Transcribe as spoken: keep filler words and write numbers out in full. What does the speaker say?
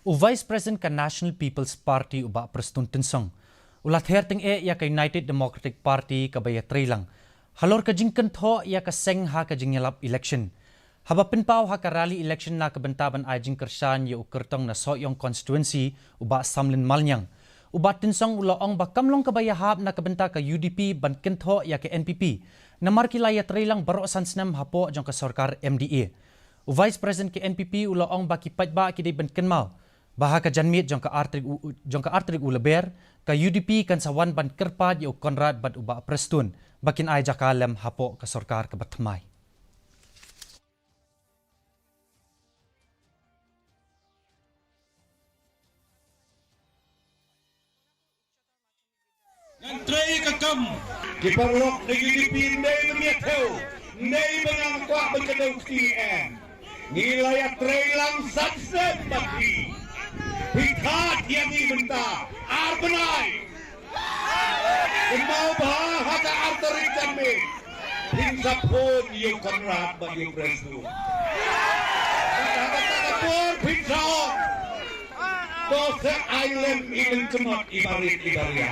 U Vice President ka National People's Party u Bah Prestone Tynsong u la ther tyngeh ïa ka United Democratic Party kaba ïatreilang halor ka jingkynthoh ïa ka seng ha ka jingïalap election. Haba pynpaw ha ka rally election na ka bynta ban ai jingkyrshan ïa u kyrtong na Sohiong constituency u Bah Samlin Malniang, u Bah Tynsong u la ong ba kam long kaba ïahap na ka bynta ka U D P ban kynthoh ïa ka N P P, namar ki la ïatreilang baroh san snem hapoh jong ka sorkar M D A. U Vice President ka N P P u la ong ba ki paidbah ki dei ban kynmaw ba ha ka janmiet jong ka ar tarik u, jong ka ar tarik u Lber, ka U D P kan sa wan ban kyrpad ïa u Conrad bad u Bah Prestone ba kin ai jaka lem hapoh ka sorkar kaba thymmai. Ngan trei ka kam. Ki paralok na U D P, ym dei ba ngi ïa thew, ym dei ba ngan kwah ban kdew kti em. Ngi la ïatreilang san snem bad phi. Phi thad ïa ngi mynta ar bnai. Kynmaw ba ha ka ar tarik janmiet phin sa phone ïa u Conrad bad ïa u Prestone. Bad ha kata ka por phin sa ong, to sa ai lem i lyngknot i barit i baria.